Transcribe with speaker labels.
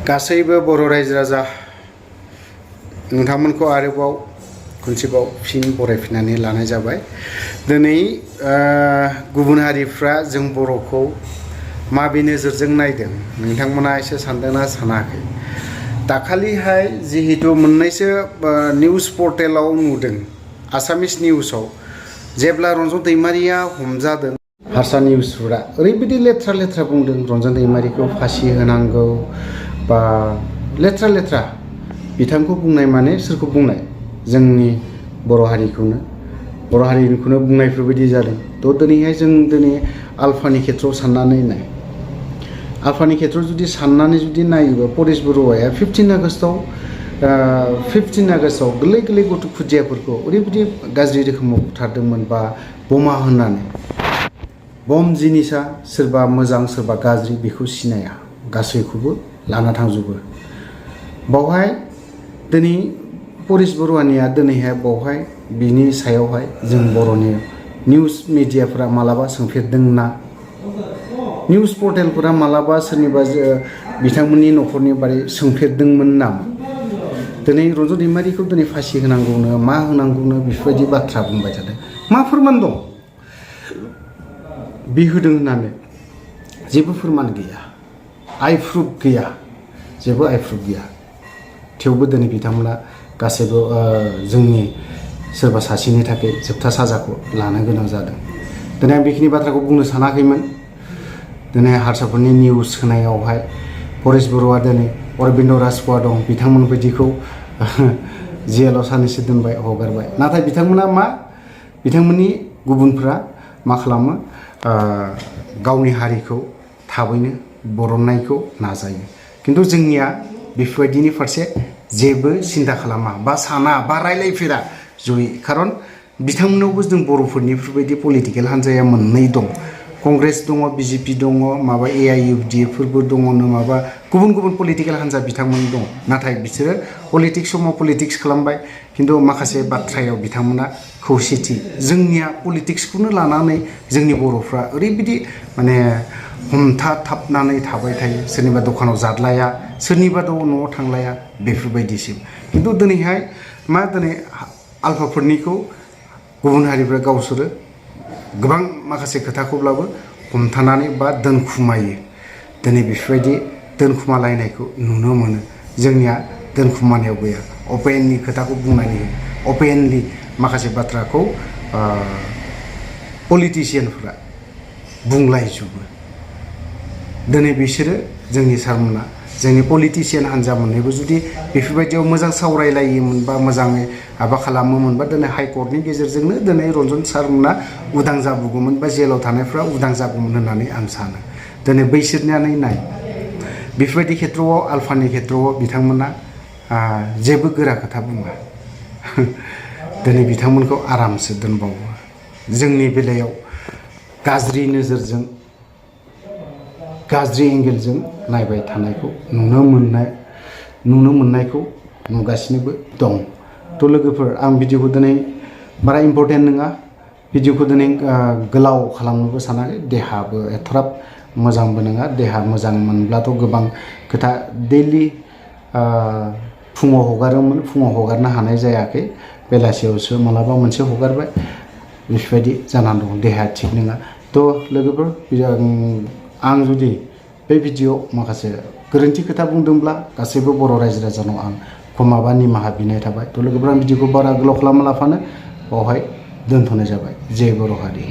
Speaker 1: गासैबो बर' रायजो राजा नोंथांमोनखौ आरोबाव खनसेबाव फिन बरायफिननानै लानाय जाबाय। दिनै गुबुन हारिफ्रा जों बर'खौ माबे नोजोरजों नायदों नोंथांमोना एसे सानदोंना सानाखै? दाखालिहाय जिहेतु मोननैसो निउज पर्टेलाव नुदों, आसामिस निउसाव जेब्ला रन्जन दैमारिया हमजादों, हारसा निउसफोरा ओरैबायदि लेथ्रा लेथ्रा बुंदों रन्जन दैमारिखौ फासि होनांगौ बा लेथ्रा लेथ्रा। बिथांखौ बुंनाय माने सोरखौ बुंनाय? जोंनि बर' हारिखौनो बुंनायफोरबायदि जादों। थ' दिनैहाय जों दिनै आलफानि खेथ्रआव साननानै नाय, आलफानि खेथ्रआव जुदि साननानै जुदि नायोबा परेश बरुवाया 15 आगस्टआव गोरलै गोरलै गथ' खुदियाफोरखौ ओरैबायदि गाज्रि रोखोमाव बुथारदोंमोन बा बमा होननानै। बम जिनिसा सोरबा मोजां सोरबा गाज्रि बेखौ सिनाया, गासैखौबो लाना थांजोबो। बावहाय दिनै परेश बरुवानिया दिनैहाय बावहाय बिनि सायावहाय जों बर'नि निउज मिडियाफोरा मालाबा सोंफेरदोंना? निउज पर्टेलफोरा मालाबा सोरनिबा बिथांमोननि न'खरनि बारै सोंफेरदोंमोन नामा? दिनै रन्जन दैमारिखौ दिनै फासि होनांगौनो मा होनांगौनो बेफोरबायदि बाथ्रा बुंबाय थादों। मा फोरमान दं बि होदों होननानै? जेबो फोरमान गैया, आइप्रुफ गैया, जेबो आइप्रुफ गैया। थेवबो दिनै बिथांमोना गासैबो जोंनि सोरबा सासेनि थाखाय जोबथा साजाखौ लानो गोनां जादों। दिनै आं बेखिनि बाथ्राखौ बुंनो सानाखैमोन। दिनै हारसाफोरनि निउस होनायावहाय परेश बरुवा दिनै अरबिन्द राजख'वा दं, बिथांमोन बायदिखौ जेलाव साननैसो दोनबाय, हगारबाय। नाथाय बिथांमोननि गुबुनफ्रा मा खालामो? गावनि हारिखौ थाबैनो बरननायखौ नाजायो। खिन्थु जोंनिया बेफोरबायदिनि फारसे जेबो सिन्था खालामा बा साना बा रायलायफेरा जयै। खारन बिथांमोनावबो जों बर'फोरनि बेफोरबायदि पलिटिकेल हान्जाया मोननै दं। कंग्रेस दङ, बिजेपि दङ, माबा AIUDF फोरबो दङ, माबा गुबुन गुबुन पलिटिकेल हान्जा बिथांमोन दङ। नाथाय बिसोरो पलिटिक्स समाव पलिटिक्स खालामबाय, खिन्थु माखासे बाथ्रायाव बिथांमोना खौसेथि। जोंनिया पलिटिक्सखौनो लानानै जोंनि बर'फ्रा ओरैबायदि माने हमथाथाबनानै थाबाय थायो। सोरनिबा दखानाव जादलाया, सोरनिबा न'आव थांलाया, बेफोरबायदिसिम। खिन्थु दिनैहाय दिनै आलफाफोरनिखौ गुबुन हारिफ्रा गावसोरो गोबां माखासे खोथाखौब्लाबो हमथानानै बा दोनखुमायो। दिनै बेफोरबायदि दोनखुमालायनायखौ नुनो मोनो। जोंनिया दोनखुमानायाव गैया, अपेनलि खोथाखौ बुंनानै अपेनलि माखासे बाथ्राखौ पलिटिसियानफ्रा बुंलायजोबो। दिनै बिसोरो जोंनि सारमोना जोंनि पलिटिसियान हान्जा मोननैबो जुदि बेफोरबायदियाव मोजां सावरायलायोमोन बा मोजाङै माबा खालामोमोनबा दिनै हाइकर्टनि गेजेरजोंनो दिनै रन्जन सारमोना उदां जाबोगौमोन बा जेलाव थानायफ्रा उदां जागौमोन होननानै आं सानो। दिनै बैसोरनियानो नाय, बेफोरबायदि खेथ्रआव आलफानि खेथ्रआव बिथांमोना जेबो गोरा खोथा बुङा। दिनै बिथांमोनखौ आरामसो दोनबावो। जोंनि बेलायाव गाज्रि नोजोरजों, गाज्रि एंगेलजों नायबाय थानायखौ नुनो मोननायखौ नुगासिनोबो दं। थ' लोगोफोर, आं भिडिअखौ दिनै बारा इम्पर्टेन्ट नङा, भिडिअखौ दिनै गोलाव खालामनोबो सानाखै। देहाबो एथ'ग्राब मोजांबो नङा। देहा मोजां मोनब्लाथ' गोबां खोथा दैलि फुङाव हगारोमोन, फुङाव हगारनो हानाय जायाखै, बेलासियावसो मालाबा मोनसे हगारबाय। बेफोरबायदि जानानै दं, देहाया थिग नङा। थ' लोगोफोर, आं जुदि बे भिडिअ'आव माखासे गोरोन्थि खोथा बुंदोंब्ला गासैबो बर' रायजो राजानाव आं क्षमा बा निमाहा बिनाय थाबाय। थ' लोगोफोर, आं भिडिअ'खौ बारा गोलाव खालामा लाफानो बावहाय दोनथ'नाय जाबाय। जय बर' हारि।